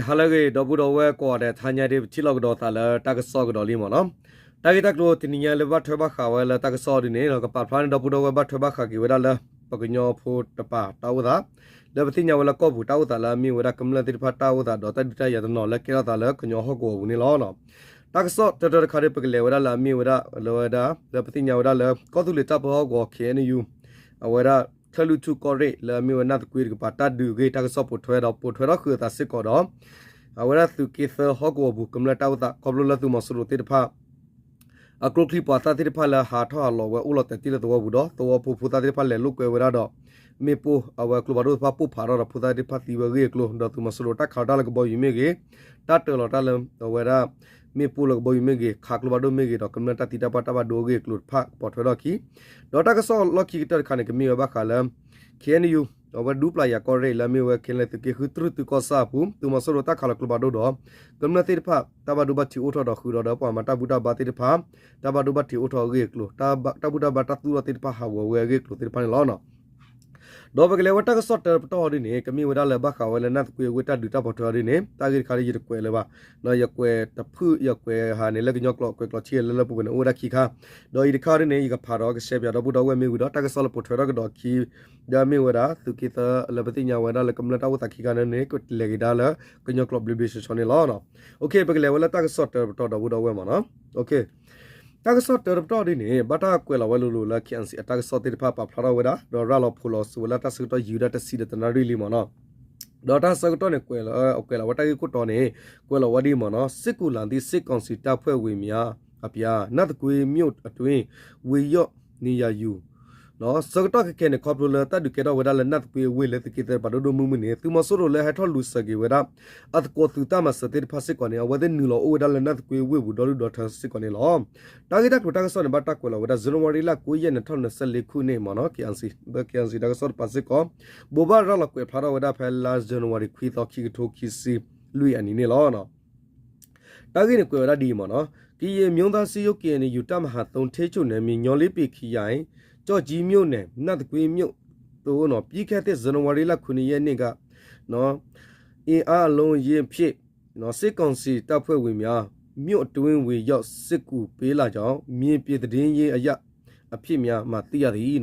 ဟါလၢအဂ့ၤ ဒီပုၢ်ဒီဝဲၢ်ကိးဂၤဒဲး, တဟါညါဒ်ပထံၣ်လိာ်ကဒီးသးလၢတၢ်ကစီၣ်ကဒီးလံမ့ၢ်နီၤ. တၢ်ဂ့ၢ်တၢ်ကျိၤတနံၤညါလၢဘၣ်ထွဲဘၣ်ဃးဝဲလၢတၢ်ကစီၣ်ဒ်န့ၣ် ကပာ်ဖျါန့ၢ်ဒီပုၢ်ဒီဝဲၢ်ဘၣ်ထွဲဘၣ်ဃးက့ၤဝဲဒၣ်လၢ ပကညီဖိတပၤတၢ်အိၣ်သး, လၢပသ့ၣ်ညါဝဲလၢကီၢ်ပူၤတၢ်အိၣ်သးလၢအမ့ၢ်ဝဲဒၣ်ကမျၢၢ်သ့ၣ်တဖၣ်တၢ်အိၣ်သးဒီးတၢ်ဒုးတၢ်ယၤတနီၤလၢကဲထီၣ်သးလၢကညီဟီၣ်ကဝီၤပူၤန့ၣ်လီၤ. တၢ်ကစီၣ်တၢတၢတခါဒီး ပကလဲၤဝဲဒၣ်လၢအမ့ၢ်ဝဲဒၣ်လၢဝဲဒၣ် လၢပသ့ၣ်ညါဝဲဒၣ်လၢ ကီၢ်သူလ့ၤတၢ်ပၢဟီၣ်ကဝီၤ ခ့ၣ်အဲၣ်ယူၣ် အဝဲဒၣ် ကၠဲၣ်လွံၢ်ထူၣ်ကီၢ်ရ့ၣ် လၢအမ့ၢ်ဝဲနၢ်သကွ့တကပၤ တၢ်ဒုးအဂ့ၢ် တၢ်ကစီၣ်ပိာ်ထွဲဒီး ပိာ်ထွဲထီၣ်ဃုာ်အသးစ့ၢ်ကီးဒီး အဝဲဒၣ်သုးက့သၢဟီၣ်ကဝီၤပူၤ ကမျၢၢ်တၢ်အိၣ်သး ခီဖျိလၢသုးမီၤစိရိၤသ့ၣ်တဖၣ် အကျိချံပှၤသၣ်သ့ၣ်တဖၣ်လၢဟးထီၣ်ဟးလီၤဝဲအိၣ်လီၤတဲာ်တံၢ်လၢသဝီပူၤဒီး သဝီဖိဖိသၣ်သ့ၣ်တဖၣ်လဲၤလိာ်ကွဲဝဲဒၣ်ဒီး မ့ၣ်ပိၢ်အဝဲကျိဖးဒိၣ်တဖၣ်ပိၢ်ဖးထီၣ်ဒီးဖိသၣ်သ့ၣ်တဖၣ်သံဝဲအဂ့ၢ်အကျိၤ ဒီးသုးမီၤစိရိၤတၢ်ခးလီၤတၢ်လၢကဘီယူၤမ့ၢ်ဂ့ၤ, တၢ်တၢၤလီၤတၢ်လၢအဝဲဒၣ် မ့ၣ်ပိၢ်လၢကဘီယူၤမ့ၢ်ဂ့ၤ, ခးကျိဖးဒိၣ်မ့ၢ်ဂ့ၤဒီး ကမျၢၢ်တၢ်သံတၢ်ပှၢ်တၢ်ဘၣ်ဒိအဂ့ၢ်အကျိၤတဖၣ်ပိာ်ထွဲထီၣ်အခံ, ဒီးတၢ်ကစီၣ်လီၢ်ခံကတၢၢ်တခါန့ၣ် ကမ့ၢ်ဝဲဘၣ်ဃးလၢ ခ့ၣ်အဲၣ်ယူၣ် အဝဲဒူပျၢ်ယၤကီၢ်ရ့ၣ် လၢအမ့ၢ်ဝဲ ခ့ၣ်အဲၣ်ယူၣ် သုးက့ဃုတြူၢ်သုးကီၢ်ဆၣ်အပူၤ သုးမီၤစိရိၤတၢ်ခးလီၤကျိဖးဒိၣ်ဒီး ကမျၢၢ်သ့ၣ်တဖၣ် တၢ်ဘၣ်ဒိဘၣ်ထံးအိၣ်ထီၣ်ဒီးဃုာ်ဒီး ပှၤမၤတၢ်ဘူၣ်တၢ်ဘါသ့ၣ်တဖၣ် တၢ်ဘၣ်ဒိဘၣ်ထံးအိၣ်ထီၣ်အဂ့ၢ်အကျိၤ, တၢ်ဘူၣ်တၢ်ဘါတၢ်သူၣ်ထီၣ်သ့ၣ်တဖၣ်ဟးဂီၤဝဲအဂ့ၢ်အကျိၤသ့ၣ်တဖၣ်န့ၣ်လီၤ. ဒီးပကလဲၤဝဲတၢ်ကစီၣ်တၢတပတီၢ်အီၤဒ်န့ၣ် ကမ့ၢ်ဝဲဒၣ်လၢဘၣ်ဃးဝဲလၢနၢ်သကွ့အဝ့ၢ်တၢ်ဒုးတၢ်ပိာ်ထွဲအီၤဒ်န့ၣ် တၢ်ဂ့ၢ်တခါဒ်ယတကွဲးလၢၤဘၣ်, ယကွဲးတဖုၣ် ယကွဲးဟးန့ၣ် လၢကညီကျိာ်ကွဲးကျိာ်ထံလၢလၢပှဲၤပှဲၤန့ၣ် အိၣ်ဝဲဒၣ်ခံခါ, ဒီးအံၤတခါဒ်န့ၣ် ယကဖးဒီးကရှဲပၠးဒီပုၢ်ဒီဝဲၢ်မ့ၢ်ဝံၤဒီး တၢ်ကစီၣ်လၢပိာ်ထွဲထီၣ်ကဒီးအခံ ဒီးမ့ၢ်ဝဲဒၣ် သုးက့သၢလၢပသ့ၣ်ညါဝဲဒၣ်လၢကမျၢၢ်တၢ်အိၣ်သးခံခါန့ၣ် ကလဲၤက့ၤဒၣ်လၢကညီကျိာ်ဘျ့ဘျ့ဆှီဆှီန့ၣ်လီၤ. ပကလဲၤဝဲလၢတၢ်ကစီၣ်တၢတပတီၢ်ဒီပုၢ်ဒီဝဲၢ်မ့ၢ်နီၤ. တၢ်ကစီၣ်တၢတပတီၢ်ဒ်န့ၣ် ဘၣ်တၢ်ကွဲးလီၤဝဲလိၤလိၤလၢ ခ့ၣ်အဲၣ်ယူၣ် အတၢ်ကစီၣ်သ့ၣ်တဖၣ်ပာ်ဖျါထီၣ်ဝဲဒၣ် ဒီးရၤလီၤဖိးလီၤစံးဝဲလၢတၢ်ဆၢကတီၢ်ယံာ်ဝဲဒၣ်တဆံဒီးတနၣ်ရံၣ်လံမ့ၢ်နီၤ. ဒီးတၢ်ဆၢကတီၢ်န့ၣ် ကွဲးလီၤဝဲတၢ်ဂ့ၢ်ခိၣ်တီန့ၣ် ကွဲးလီၤဝဲဒ်အံၤမ့ၢ်နီၤ, စစ်ကောင်စီတပ်ဖွဲ့ဝင်များ အပြား နၢ်သကွ့မြို့အတွင်း ဝင်ရောက်နေရာယူၤ ဆၢကတီၢ်ခဲခဲန့ၣ် ခီဖျိလၢတၢ်ဒုးကဲထီၣ်ဝဲဒၣ်လၢနၢ်သကွ့အဝ့ၢ်လၢသုးက့သၢတပၤဒိၣ်ဒိၣ်မုၢ်မုၢ်န့ၣ် သုးမီၤစိရိၤလၢဟဲထီၣ်လူၤစၢၤက့ၤဝဲဒၣ် အသကိးသုးတၢ်မၤစၢၤသ့ၣ်တဖၣ်စ့ၢ်ကီးန့ၣ် အဝဲသ့ၣ်နုာ်လီၤအိၣ်ဝဲဒၣ်လၢနၢ်သကွ့အဝ့ၢ်ပူၤဒီဒူၣ်ဒီထၢစ့ၢ်ကီးန့ၣ်လီၤ. တၢ်ဂ့ၢ်တၢ်ကျိၤတၢ်ကစီၣ်န့ၣ် ဘၣ်တၢ်ကွဲးလီၤဝဲဒၣ် ဇန်နဝါရီလ ကိုးရက် နှစ်ထောင့်နှစ်ဆယ့်လေးခုနှစ် မ့ၢ်နီၤ, လၢ ခ့ၣ်အဲၣ်ယူၣ် တၢ်ကစီၣ်တပၤစ့ၢ်ကီး ဘိးဘၣ်ရၤလီၤကွဲးဖျါထီၣ်ဝဲဒၣ်ဖဲလါ ဇန်နဝါရီ ခွံသီ ခံကထိခံဆံလွံၢ်အနံၤန့ၣ်လီၤ. တၢ်ဂ့ၢ်န့ၣ်ကွဲးဝဲဒၣ်ဒ်အံၤမ့ၢ်နီၤ, ကရင်မျိုးသားစည်းရုံး KNU တပ်မဟာ သုံး ထိန်းချုပ်နယ်မြေ ညီလ့ပ့ၤခရိုင် ကျောက်ကြီးမြို့နယ် နတ်သကွေးမြို့သို့ ပြီးခဲ့တဲ့ ဇန်နဝါရီလ ခုနှစ်ရက်နေ့က အင်အားအလုံး အရင်အဖြစ် စစ်ကောင်စီတပ်ဖွဲ့ဝင်များ မြို့အတွင်း ဝင်ရောက်စစ်ကူပေးလာကြောင်း မြေပြင်သတင်းရင်းအရ အဖြစ်များမှ သိရသည်.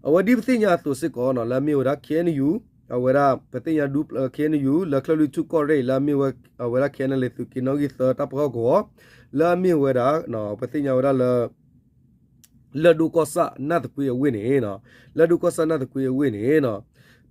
အဝဲဒ်ပသ့ၣ်ညါအသိးစ့ၢ်ကီးနီၤ လၢအမ့ၢ်ဝဲဒၣ် ခ့ၣ်အဲၣ်ယူၣ် အဝဲဒၣ် ပသ့ၣ်ညါဒူ ခ့ၣ်အဲၣ်ယူၣ် လၢကၠဲၣ်လွံၢ်ထူၣ်ကီၢ်ရ့ၣ် လၢအမ့ၢ်ဝဲ အဝဲဒၣ် ခ့ၣ်အဲၣ်ယူၣ် သုးက့နီၣ်ဂံၢ်သၢတၢ်ပၢဟီၣ်ကဝီၤ လၢအမ့ၢ်ဝဲဒၣ် ပသ့ၣ်ညါဝဲဒၣ်လၢ လၢၢ်ဒိၣ်ကီၢ်ဆၣ်နၢ်သကွ့အဝ့ၢ်န့ၣ်, လၢၢ်ဒိၣ်ကီၢ်ဆၣ်နၢ်သကွ့အဝ့ၢ်န့ၣ်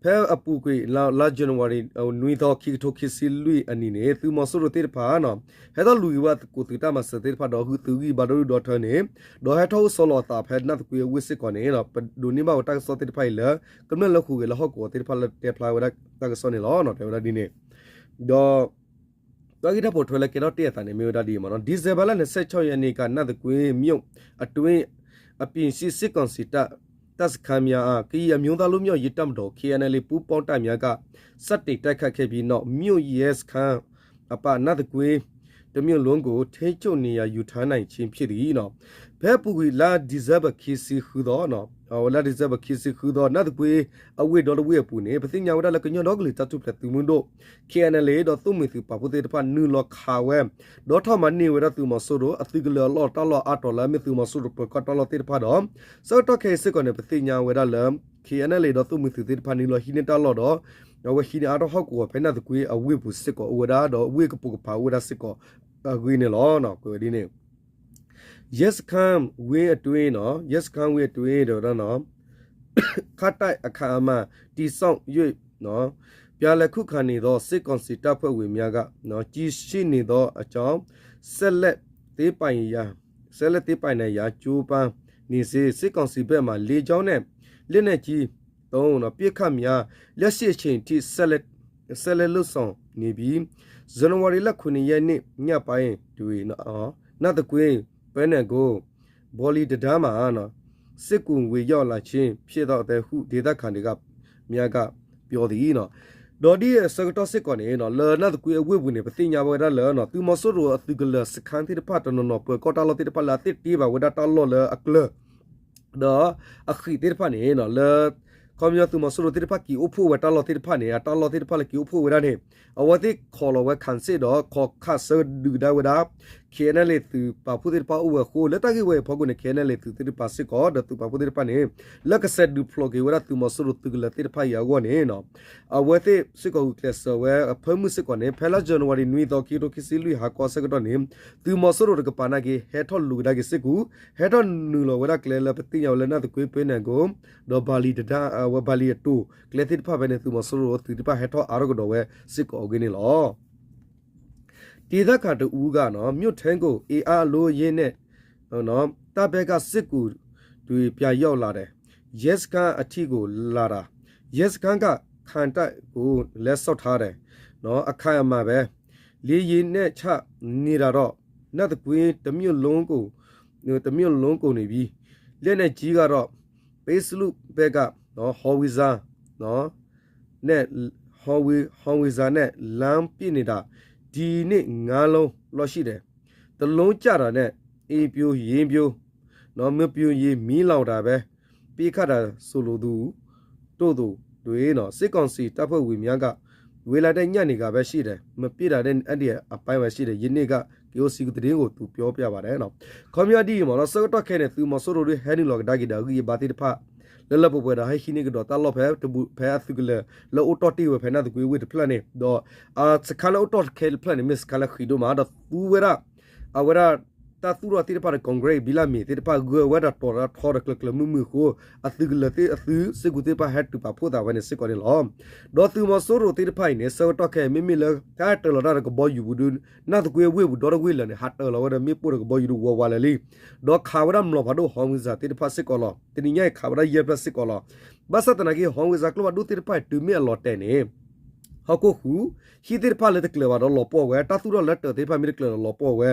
ဖဲအပူၤကွံာ် လါ ဇန်နဝါရီ နွံသီ ခံကထိခံဆံလွံၢ်အနံၤန့ၣ် သုးမီၤစိရိၤသ့ၣ်တဖၣ် ဟဲထီၣ်လူၤက့ၤဝဲသကိးသုးတၢ်မၤစၢၤသ့ၣ်တဖၣ်ဒီး သုးဂံၢ်ဘါဒိၣ်ဒိၣ်ဒီထၢန့ၣ် ဒီးဟဲထီၣ်အိၣ်ဆီလီၤအသးဖဲနၢ်သကွ့အဝ့ၢ်စ့ၢ်ကီးန့ၣ် ပဒိးန့ၢ်ဘၣ်ဝဲတၢ်ကစီၣ်သ့ၣ်တဖၣ်အံၤလၢ ကမျၢၢ်လၢဟူးဂဲၤလၢဟီၣ်ကဝီၤသ့ၣ်တဖၣ်လၢတဲဖျါဝဲဒၣ်တၢ်ကစီၣ်န့ၣ်လီၤ. တဲဝဲဒၣ်ဒ်န့ၣ် ဒီး တၢ်ဂ့ၢ်တၢ်ပိာ်ထွဲလၢကဲထီၣ်တ့ၢ်အသးန့ၣ် မ့ၢ်ဝဲဒၣ်ဒ်အံၤမ့ၢ်နီၤ, ဒီစဲဘၢၣ်လါ နှစ်ဆယ့်ခြောက်ရက်နေ့က နၢ်သကွ့မြို့အတွင်း အပြင်ရှိ စစ်ကောင်စီတပ် တပ်စခန်းများအား ကရင်အမျိုးသားလွတ်မြောက်ရေးတပ်မတော် KNLA ပူးပေါင်းတပ်များက စတင်တိုက်ခိုက်ခဲ့ပြီးနောက် မြို့ရဲစခန်းအပါ နၢ်သကွ့ တစ်မြို့လုံးကို ထိန်းချုပ်နေရာယူထားနိုင်ခြင်းဖြစ်သည်. ဖဲအပူၤကွံာ်လါ December ခံဆံဃုသီ လါ December ခံဆံဃုသီ နၢ်သကွ့အဝ့ၢ်ဒီတဝ့ၢ်အပူၤန့ၣ် ပသ့ၣ်ညါဝဲဒၣ်လၢကညီဒီကလုာ်တၢ်ထူၣ်ဖျဲးသုးမုၢ်ဒိၣ် KNLA ဒီးသိၣ်မှံၤသုးပာ်ဖှိၣ်သ့ၣ်တဖၣ် နုာ်လီၤခးဝဲ ဒီးထီၣ်မၤန့ၢ်ဝဲဒၣ်သုးမီၤစိရိၤ အသုးကလၢၤအလီၢ်တၢ်လီၢ်အါတီၤလၢအမ့ၢ်သုးမီၤစိရိၤပၢၤကီၢ်တၢ်လီၢ်သ့ၣ်တဖၣ်ဒီး ဆၢကတီၢ်ခဲအံၤစ့ၢ်ကီးန့ၣ် ပသ့ၣ်ညါဝဲဒၣ်လၢ KNLA ဒီးသိၣ်မှံၤသုးသ့ၣ်တဖၣ် နုာ်လီၤဟံးန့ၢ်တၢ်လီၢ်ဒီး အဝဲဟံးန့ၢ်အါထီၣ်ဟီၣ်ကဝီၤဖဲနၢ်သကွ့အဝ့ၢ်ပူၤစ့ၢ်ကီးအိၣ်ဝဲဒၣ် ဒီးဝ့ၢ်ကပိာ်ကပၤအိၣ်ဝဲဒၣ်စ့ၢ်ကီးအဂ့ၢ်န့ၣ်လီၤ. ကွဲးဝဲဒ်န့ၣ် ရဲစခန်းဝင်းအတွင်းနီၤ, ရဲစခန်းဝင်းအတွင်း တဲဝဲဒၣ်နီၤ, ခါတိုက်အခိုင်အမာတည်ဆောက်၍ ပြန်လည်ခုခံနေသော စစ်ကောင်စီတပ်ဖွဲ့ဝင်များက ကျည်ရှိနေသောကြောင့် ဆက်လက်သိမ်းပိုက်ရန် ဆက်လက်သိမ်းပိုက်နိုင်ရန် ကြိုးပမ်းနေစဉ် စစ်ကောင်စီဘက်မှ လေကြောင်းနဲ့ လက်နက်ကြီးသုံး ပစ်ခတ်များ လက်ရှိအချိန်ထိ ဆက်လက် ဆက်လက်လုပ်ဆောင်နေပြီး ဇန်နဝါရီလ ခုနစ်ရက်နေ့ ညပိုင်းတွင် နသကွင်း ပဲနက်ကုန်း ဗော်လီတံတားမှာ စစ်ကူဝင်ရောက်လာခြင်း ဖြစ်တော့တယ်ဟု ဒေသခံတွေက များက ပြောသည်. ဒီးဒ်အဆၢကတီၢ်စ့ၢ်ကီးန့ၣ် လၢနသကွင်းအဝ့ၢ်ပူၤန့ၣ် ပသ့ၣ်ညါဝဲဒၣ်လၢ သုးမီၤစိရိၤအသုးကလၢၤစခန်းသ့ၣ်တဖၣ်တနီၤနီၤ ပၢၤကီၢ်တၢ်လီၢ်သ့ၣ်တဖၣ်လၢအသ့ၣ်တ့ဘၣ်ဝဲဒၣ်တၢ်လီၢ်လၢအကျၢၤ ဒီးအဃံးသ့ၣ်တဖၣ်န့ၣ် လၢ ခီပညီသုးမီၤစိရိၤသ့ၣ်တဖၣ်က့ၤအိၣ်ဖှိၣ်ဝဲတၢ်လီၢ်သ့ၣ်တဖၣ်န့ၣ် အတၢ်လီၢ်သ့ၣ်တဖၣ်လၢက့ၤအိၣ်ဖှိၣ်ဝဲဒၣ်န့ၣ် အဝဲသ့ၣ်ခိးလီၤဝဲ ခၣ်စ့ၣ် ဒီးခိးခးဆၢဒုးကဒါဝဲဒၣ် ခ့ၣ်အဲၣ်နဲၣ်လ့ၣ် သုးပာ်ဖှိၣ်သ့ၣ်တဖၣ်အိၣ်ဝဲအဃိ လၢတၢ်ဂ့ၢ်ဝဲအံၤအဖီခိၣ်န့ၣ် ခ့ၣ်အဲၣ်နဲၣ်လ့ၣ် သုးသ့ၣ်တဖၣ်စ့ၢ်ကီး ဒီးသုးပာ်ဖှိၣ်သ့ၣ်တဖၣ်န့ၣ် လၢကဆဲးဒုးဖျိးက့ၤဝဲဒၣ်သုးမီၤစိရိၤသုးကလၢၤသ့ၣ်တဖၣ်အံၤအဂီၢ်န့ၣ် အဝဲသ့ၣ်စ့ၢ်ကီးဂုာ်ကျဲးစၢးဝဲအဖၢမုၢ်စ့ၢ်ကီးန့ၣ် ဖဲလါယနူၤအါရံၤ နွံသီ ခံကထိခံဆံလွံၢ်ဟါခီအဆၢကတီၢ်န့ၣ် သုးမီၤစိရိၤတကပၤနာ်က့ ဟဲထီၣ်လူၤကဒါက့ၤစ့ၢ်ကီး ဟဲထီၣ်နုာ်လီၤဝဲဒၣ်ကျဲလၢပသ့ၣ်ညါဝဲလၢ နၢ်သကွ့ ပၢနၢ်ကိ ဒီး ဘၤလံၤတဒါ အဝဲဘၤလံၤအတိၤ ကျဲသ့ၣ်တဖၣ်ဖဲန့ၣ် သုးမီၤစိရိၤသုးသ့ၣ်တဖၣ်ဟဲထီၣ်အါထီၣ်ကဒီးဝဲစ့ၢ်ကီးအဂ့ၢ်န့ၣ်လီၤ. ဒေသခံတစ်ဦးက မြို့ထဲကို အင်အားအလုံးအရင်းနဲ့ တပ်ဖက်က စစ်ကူတွေ ပြန်ရောက်လာတယ်။ ရဲစခန်းအထိကို လာတာ။ ရဲစခန်းက ခံတပ်ကို လက်ဆုပ်ထားတယ်။ နော်၊ အခိုင်အမာပဲ။ လေယာဉ်နဲ့ ချနေတာတော့ နတ်သကွင်းတစ်မြို့လုံးကို တစ်မြို့လုံးကုန်နေပြီ။ လက်နက်ကြီးကတော့ ပစ်စလူဘက်က နော်၊ ဟောင်ဝစ်ဇာ နော်၊ နဲ့ ဟောင်ဝစ်၊ ဟောင်ဝစ်ဇာနဲ့ လှမ်းပစ်နေတာ ဒီနေ့ ငါးလုံးလောက်ရှိတယ်။ တစ်လုံးကျတာနဲ့ အိမ်ပြိုရင်ပြို နော်၊ မပြိုရင် မီးလောင်တာပဲ။ ပစ်ခတ်တာ ဆိုလိုသူ တို့သူတွေနော်၊ စစ်ကောင်စီတပ်ဖွဲ့ဝင်များက ဝေလာတဲ့ညနေကပဲရှိတယ်။ မပစ်တာတဲ့ အဲ့ဒီအပိုင်းပဲရှိတယ်။ ယနေ့က ကီအိုစီကသတင်းကို သူပြောပြပါတယ်နော်။ ခီပညီဒ်အံၤမ့ၢ်နီၤ ဆၢကတီၢ်ခဲအံၤန့ၣ် သုးမီၤစိရိၤဒုးဟဲနုာ်လီၤကဒါက့ၤဒီး အဂံၢ်အဘါသ့ၣ်တဖၣ် လၢလၢပှဲၤပှဲၤဒီးဟဲဟံးန့ၢ်ကဒီးတၢ်လီၢ်ဖဲတဘူး ဖဲအသုးကလၢၤ လၢအိၣ်တီၢ်တ့ၢ်ဝဲဖဲနၢ်သကွ့ဝ့ၢ်တဖျၢၣ်န့ၣ် ဒီး စခန်းလၢအိၣ်တီၢ်ခဲတဖျၢၣ်န့ၣ် မ့ၢ်စခန်းလၢဃံးဒိၣ်မး ဒီးသူဝဲဒၣ် အဝဲဒၣ် တၢ်သူၣ်ထီၣ်သ့ၣ်တဖၣ်ဒီး concrete ဘိလပ်မြေသ့ၣ်တဖၣ် ဂၢၢ်ဝဲဒၣ်တီၤဒီးထီဒီးကျၢၤကျၢၤမုၢ်မုၢ်အဃိ အသုးကလၢၤသ့ၣ် အသုးစ့ၢ်ကီးသ့ၣ်တဖၣ်ဟဲတုၤပာ်ဖှိၣ်သးဝဲန့ၣ်စ့ၢ်ကီးန့ၣ်လီၤ. ဒီးသုးမီၤစိရိၤသ့ၣ်တဖၣ်အံၤန့ၣ် ဆၢကတီၢ်ခဲအံၤ မ့မ့ၢ်လၢ တၢ်ဟဲတၢၤလီၤတၢ်ဒီးကဘီယူၤပူၤဒုး နၢ်သကွ့ဝ့ၢ်ပူၤဒီတဝ့ၢ်လၢာ်န့ၣ် ဟးတၢၤလီၤဝဲဒီးမ့ၣ်ပိၢ်ဒီးကဘီယူၤဒုးဝးဝးလၢာ်လံ ဒီးခးဝဲဒၣ်မျိာ်ဖးဒိၣ် ဟောင်ဝစ်ဇာ သ့ၣ်တဖၣ်စ့ၢ်ကီးလီၤ. တနံၤညါအံၤခးဝဲဒၣ်ယဲၢ်ဖျၢၣ်စ့ၢ်ကီးလီၤ. ဘၣ်ဆၣ်သနာ်က့ ဟောင်ဝစ်ဇာ ကျိဖးဒိၣ်သ့ၣ်တဖၣ်တုၤမ့ၢ်အလီၤတဲာ်န့ၣ် ဟီၣ်ခိၣ်ဃုာ် ဟံၣ်သ့ၣ်တဖၣ်လၢတကျၢၤဘၣ်ဒီးလီၤပှီၢ်ဝဲ တၢ်သူၣ်ထီၣ်လၢတၢၤသ့ၣ်တဖၣ်မ့ၢ်တကျၢၤဒီးလီၤပှီၢ်ဝဲ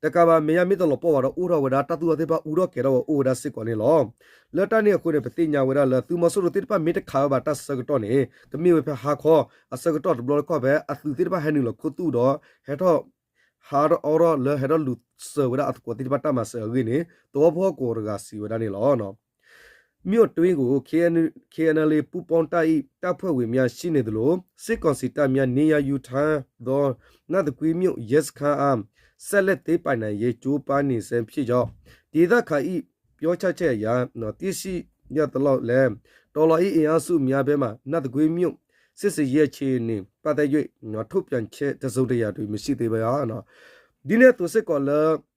တကးဘၣ် မဲာ်ညါမ့ၢ်တလီၤပှီၢ်ဘၣ်ဒီး အိၣ်ထီၣ်ဝဲဒၣ် တၢ်သူၣ်ထီၣ်သ့ၣ်တဖၣ်အူထီၣ်ကဲၤထီၣ်ဝဲအိၣ်ဝဲဒၣ်စ့ၢ်ကီးန့ၣ်လီၤ. လၢတၢ်န့ၣ်အဃိန့ၣ် ပသ့ၣ်ညါဝဲဒၣ်လၢ သုးမီၤစိရိၤသ့ၣ်တဖၣ်မ့ၢ်တခးဝဲဘၣ်တၢ်ဆၢကတီၢ်န့ၣ် ကမ့ၢ်ဝဲဖဲဟါခီ အဆၢကတီၢ်တဘျီတခီၣ်ဖဲ အသုးသ့ၣ်တဖၣ်ဟဲနုာ်လီၤခူသူၣ်ဒီး ဟဲထီၣ် ဟးထီၣ်အီထီၣ်လၢဟဲထီၣ်လူၤစၢၤဝဲဒၣ်အသကိးသ့ၣ်တဖၣ်တၢ်မၤစၢၤအဂ့ၢ်န့ၣ် သဝီဖိဟီၣ်ကဝီၤတဂၤစံးဝဲဒၣ်န့ၣ်လီၤ. မြို့တွင်းကို KNLA ပူးပေါင်းတပ်၏ တပ်ဖွဲ့ဝင်များ ရှိနေသလို စစ်ကောင်စီတပ်များ နေရာယူထားသော နတ်သကွေးမြို့ ရဲစခန်းအား ဆက်လက်သိမ်းပိုက်နိုင်ရေး ကြိုးပမ်းနေဆဲဖြစ်ကြောင်း ဒေသခံ၏ ပြောကြားချက်အရ သိရှိရသလောက်လည်း တော်လှန်ရေးအင်အားစုများဘက်မှ နတ်သကွေးမြို့ စစ်ဆင်ရေးအခြေအနေ ပတ်သက်၍ ထုတ်ပြန်ချက် တစ်စုံတစ်ရာတွင် မရှိသေးပါ။ ဒ်န့ၣ်အသိးစ့ၢ်ကီးလၢ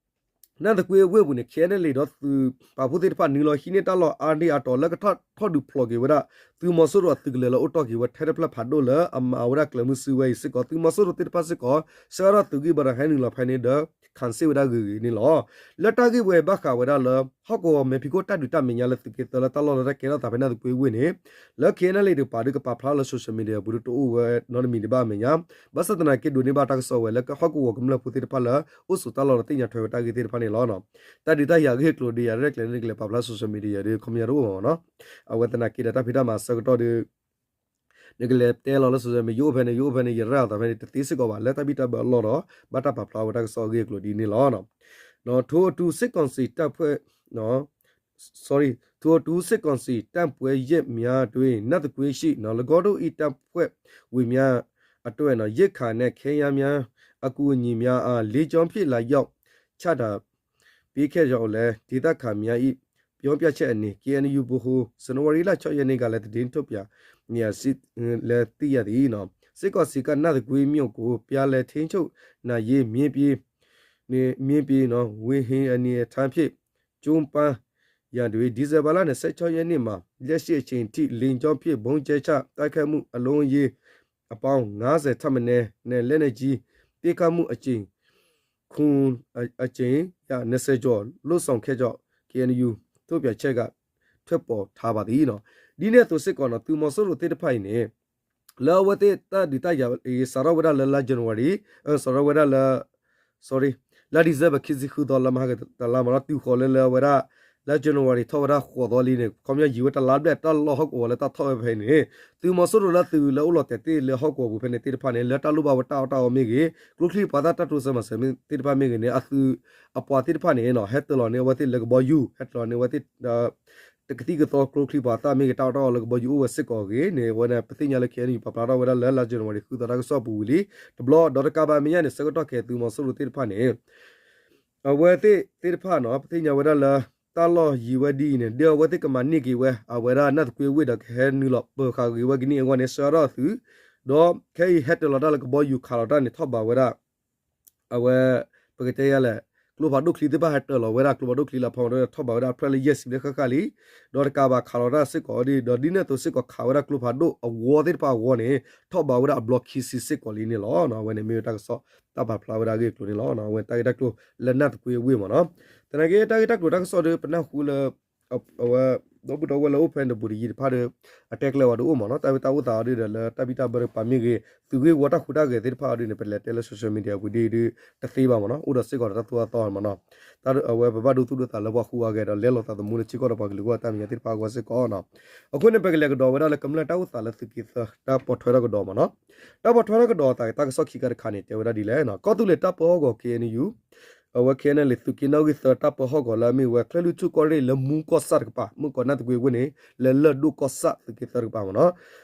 နၢ်သကွ့ဝ့ၢ်ပူၤန့ၣ် KNLA ဒီးသုးပာ်ဖှိၣ်သ့ၣ်တဖၣ် နုာ်လီၤဟံးန့ၢ်တၢ်လီၢ်အါဒံအါတီၤ လၢကထီၣ်ထီၣ်ဒုးဖျိးက့ၤဝဲဒၣ် သုးမီၤစိရိၤအသုးကလၢၤလၢအိၣ်တီၢ်က့ၤဝဲထဲတဖျၢၣ်ဖးဒိၣ်လၢအမၤဝဲဒၣ်ကျၢၤမုၢ်စုဝဲအံၤစ့ၢ်ကီး သုးမီၤစိရိၤသ့ၣ်တဖၣ်စ့ၢ်ကီး ဆှၢအါထီၣ်သုးဂံၢ်ဘါဒီးဟဲနုာ်လီၤဖဲန့ၣ်ဒီး ခးစ့ၢ်ဝဲဒၣ်ဂ့ၤဂ့ၤန့ၣ်လီၤ. လၢတၢ်ဂ့ၢ်ဝဲဘၣ်ဃးဝဲဒၣ်လၢ ဟီၣ်ကဝီၤမဲာ်ဖံးခိၣ်တၢ်ဒုးတၢ်မဲာ်ညါလၢသုးက့သၢလၢတၢ်လီၢ်လၢတၢ်ကဲထီၣ်သးဖဲနၢ်သကွ့ဝ့ၢ်န့ၣ် လၢ KNLA တကပၤဒုးကပာ်ဖျါလၢ social media ပူၤဒုးတအိၣ်ဝဲနီတမံၤဒံးဘၣ်အမဲာ်ညါ ဘၣ်ဆၣ်သနာ်က့ဒိးန့ၢ်ဘၣ်တၢ်ကစီၣ်ဝဲလၢဟီၣ်ကဝီၤကမျၢၢ်ဖိသ့ၣ်တဖၣ်လၢ အိၣ်ဆိးတၢ်လီၢ်ဒီးသ့ၣ်ညါထွဲဝဲတၢ်ဂ့ၢ်သ့ၣ်တဖၣ်န့ၣ်လီၤ. တၢ်ဒုးတၢ်ယၤအဂ့ၢ်အကျိၤဒုးယၤရဲၣ်ကျဲၤန့ၣ် ကလဲၤပာ်ဖျါ social media ဒုးခီပညီတအိၣ်မးနီၤ အဝဲသနာ်က့ဒီးတၢ်ဖံးတၢ်မၤအဆၢကတီၢ်ဒုး နကလဲၤတဲလီၤလၢ social media ယအိၣ်ဖဲန့ၣ် ယအိၣ်ဖဲန့ၣ် ယရဲၣ်အသးဖဲန့ၣ် တသ့စ့ၢ်ကီးဘၣ် လၢတၢ်ဘံၣ်တၢ်ဘၢအလီၢ်ဒီး ဘၣ်တၢ်ပာ်ဖျါဝဲတၢ်ကစီၣ်အဂ့ၢ်အကျိၤဒ်န့ၣ်လီၤ. ထိုအတူ စစ်ကောင်စီတပ်ဖွဲ့ နော် sorry ထိုအတူ စစ်ကောင်စီတပ်ဖွဲ့ရဲ့များတွင် နတ်သကွေးရှိ နော် ၎င်းတို့၏ တပ်ဖွဲ့ဝင်များအတွက် နော် ရိက္ခာနဲ့ ခဲယမ်းများ အကူအညီများအား လေကြောင်းဖြင့် လာရောက်ချတာ ပေးခဲ့ကြောင်းလည်း ဒေသခံများ၏ ပြောပြချက်အနည်း KNU ဗဟို ဇန်နဝါရီလ ခြောက်ရက်နေ့ကလည်း သတင်းထုတ်ပြန်နေရာရှိ လည်းသိရသည်နော်။ စစ်ကောင်စီက နတ်သကွေးမြို့ကို ပြန်လည်ထိန်းချုပ်နိုင်ရေး မြေပြင် မြေပြင်နော် ဝေဟင်အနေအထားဖြင့် ကြိုးပမ်းရာတွင် ဒီဇင်ဘာလ နှစ်ဆယ့်ခြောက်ရက်နေ့မှာ လက်ရှိအချိန်ထိ လေကြောင်းဖြင့် ဗုံးကြဲချတိုက်ခိုက်မှု အလုံးအရင်း အပေါင်း ငါးဆယ်ထက်မနည်းနဲ့ လက်နက်ကြီး ပစ်ခတ်မှုအကြိမ် ခု အကြိမ် နှစ်ဆယ်ကျော် လုပ်ဆောင်ခဲ့ကြောင်း KNU ထုတ်ပြန်ချက်က ထွက်ပေါ်ထားပါသည်နော်။ ဒ်န့ၣ်အသိးစ့ၢ်ကီးနော် သုးမီၤစိရိၤသ့ၣ်တဖၣ်အံၤန့ၣ် လၢအဝဲသ့ၣ်တၢ်ဒုးတၢ်ယၤအံၤ စးထီၣ်ဝဲဒၣ်လၢလါ January စးထီၣ်ဝဲဒၣ်လၢ sorry လါ December ခံဆံဃုသီ လါမဟါကတလါမးနီၤ တုၤဃီၤလၢလၢအဝဲဒၣ် လါ January ထီၣ်ဝဲဒၣ်ဃိးသီလံန့ၣ် ခီပညီယံာ်ဝဲတလါဘျဲၣ် တၢ်လီၢ်ဟီၣ်ကဝီၤလၢတၢ်ထီၣ်ဝဲဖဲအံၤန့ၣ် သုးမီၤစိရိၤလၢသုးလၢအိၣ်လီၤတဲာ်သ့ၣ်လၢဟီၣ်ကဝီၤပူၤဖဲန့ၣ်သ့ၣ်တဖၣ်န့ၣ် လၢတၢ်လိၣ်ဘၣ်ဝဲတၢ်အီၣ်တၢ်အီမ့ၢ်ဂ့ၤ ကျိချံပှၤသၣ်တၢ်တိစၢၤမၤစၢၤမ့ၢ်သ့ၣ်တဖၣ်မ့ၢ်ဂ့ၤန့ၣ် အသုးအပှၤသ့ၣ်တဖၣ်န့ၣ် ဟဲတၢၤလီၤန့ၢ်အဝဲသ့ၣ်လၢကဘီယူၤ ဟဲတၢၤလီၤန့ၢ်အဝဲသ့ၣ် ဒီး တကသံၣ်ကသီကျိချံပှၤသၣ်မ့ၢ်ဂ့ၤ တၢ်အီၣ်တၢ်အီလၢကဘီယူၤအိၣ်ဝဲစ့ၢ်ကီးအဂ့ၢ်န့ၣ် အဝဲန့ၣ် ပသ့ၣ်ညါလၢ K N U ပာ်ဖျါထီၣ်ဝဲဒၣ်လၢ လါ January ဃုသီတၢ်ကစီၣ်ပူၤဝံၤလံ တဘျီ ဒီးတကးဘၣ်မဲာ်ညါန့ၣ် ဆၢကတီၢ်ခဲအံၤသုးမီၤစိရိၤသ့ၣ်တဖၣ်န့ၣ် အဝဲသ့ၣ်သ့ၣ်တဖၣ်န့ၣ် ပသ့ၣ်ညါဝဲဒၣ်လၢ တၢ်လီၢ်ယံၤဝဲဒ်အံၤန့ၣ် ဒီးအဝဲသ့ၣ်ကမၤန့ၢ်က့ၤဝဲ အဝဲဒၣ်နၢ်သကွ့အဝ့ၢ်ဒီးကဟဲနုာ်လီၤပၢၤဃာ်ဂ့ၤဝဲကန့ၢ်အဂီၢ်န့ၣ် ဆှၢထီၣ်သုး ဒီးခဲအံၤဟဲတၢၤလီၤတၢ်လၢကဘီယူၤခးလီၤတၢ်န့ၣ် ထီၣ်ဘးဝဲဒၣ် အဝဲ ပကတဲယၤလဲၣ် ကျိဖးဒိၣ်ချံသ့ၣ်တဖၣ်ဟဲတၢၤလီၤဝဲဒၣ် ကျိဖးဒိၣ်ချံလၢအဖီမီၤဒီး ထီၣ်ဘးဝဲဒၣ်အဖျၢၣ်လၢယဲၢ်ဆံဘျဲၣ်ဃၣ်ဃၣ်လံ ဒီးတကးဘၣ်ခးလီၤတၢ်စ့ၢ်ကီးဒီး ဒီးဒ်န့ၣ်အသိးစ့ၢ်ကီးခးဝဲဒၣ်ကျိဖးဒိၣ်အဝီသ့ၣ်တဖၣ်အဂီၢ်န့ၣ် ထီၣ်ဘးဝဲဒၣ်အဘျီခံဆံစ့ၢ်ကီးလံန့ၣ်လီၤ. အဝဲန့ၣ်မ့ၢ်ဝဲတၢ်ကစီၣ်တၢ်ပာ်ဖျါဝဲဒၣ်အဂ့ၢ်အကျိၤန့ၣ်လီၤ. အဝဲတၢ်ဂ့ၢ်တၢ်ကျိၤလၢနၢ်သကွ့အဝ့ၢ်မ့ၢ်နီၤ သနာ်က့တၢ်ဂ့ၢ်တၢ်ကျိၤတၢ်ကစီၣ်ဒီး ပနၢ်ဟူလၢ အဝဲ ဒီပုၢ်ဒီဝဲၢ်လၢအိၣ်ဖဲန့ၣ်တဘူးတယံၤတဖၣ်ဒီး အတဲကျဲဝဲဒၣ်အိၣ်မ့ၢ်နီၤ တၢ်ဝံတၢ်အိၣ်သးအီၤဒ်ဒီးလၢတၢ်ဘံၣ်တၢ်ဘၢတကပၤမ့ၢ်ဂ့ၤ သုးဂ့ၢ်ဝီတၢ်ဟူးတၢ်ဂဲၤသ့ၣ်တဖၣ်အီၤဒ်န့ၣ် ပလဲၤတဲလၢ social media ဝံၤဒ်အံၤဒ်တသ့ဘၣ်မ့ၢ်နီၤ အိၣ်ဒီးစ့ၢ်ကီးဒီးတၢ်သူၣ်တၢ်သီမ့ၢ်နီၤ တၢ်အဝဲပဘၣ်ဒိသူၣ်ဒိသးလၢပှၤဟူးအါဂဲၤဒီး လဲလိာ်သးသမူလၢထံကီၢ်ဒီးပှၤကလုာ်ဂီၢ်တၢ်မဲာ်ညါသ့ၣ်တဖၣ်အဂီၢ်စ့ၢ်ကီးနီၤ အဃိန့ၣ် ပကလဲၤကဒီးဝဲဒၣ်လၢကမျၢၢ်တၢ်အိၣ်သးလၢသုးက့သၢ တၢ်ပိာ်ထွဲထီၣ်ကဒီးမ့ၢ်နီၤ တၢ်ပိာ်ထွဲထီၣ်ကဒီးအသးတၢ်ကစီၣ်ခံခါတခါန့ၣ် တဲဝဲဒၣ်ဒ်လဲၣ်နီၤ ကီၢ်သူလ့ၤတၢ်ပၢဟီၣ်ကဝီၤ K N U အဝဲ K N L A သုးက့နီၣ်ဂံၢ်သၢတၢ်ပၢဟီၣ်ကဝီၤလၢအမ့ၢ်ဝဲ ချၢၣ်လွံၢ်ဆူၣ်ကီၢ်ရ့ၣ်လၢမူကီၢ်ဆၣ်တကပၤ မုၢ်ကီၢ်နၢ်သကွ့အဝ့ၢ်န့ၣ် လၢလၢၢ်ဒိၣ်ကီၢ်ဆၣ်သုးက့သၢတကပၤမ့ၢ်နီၤ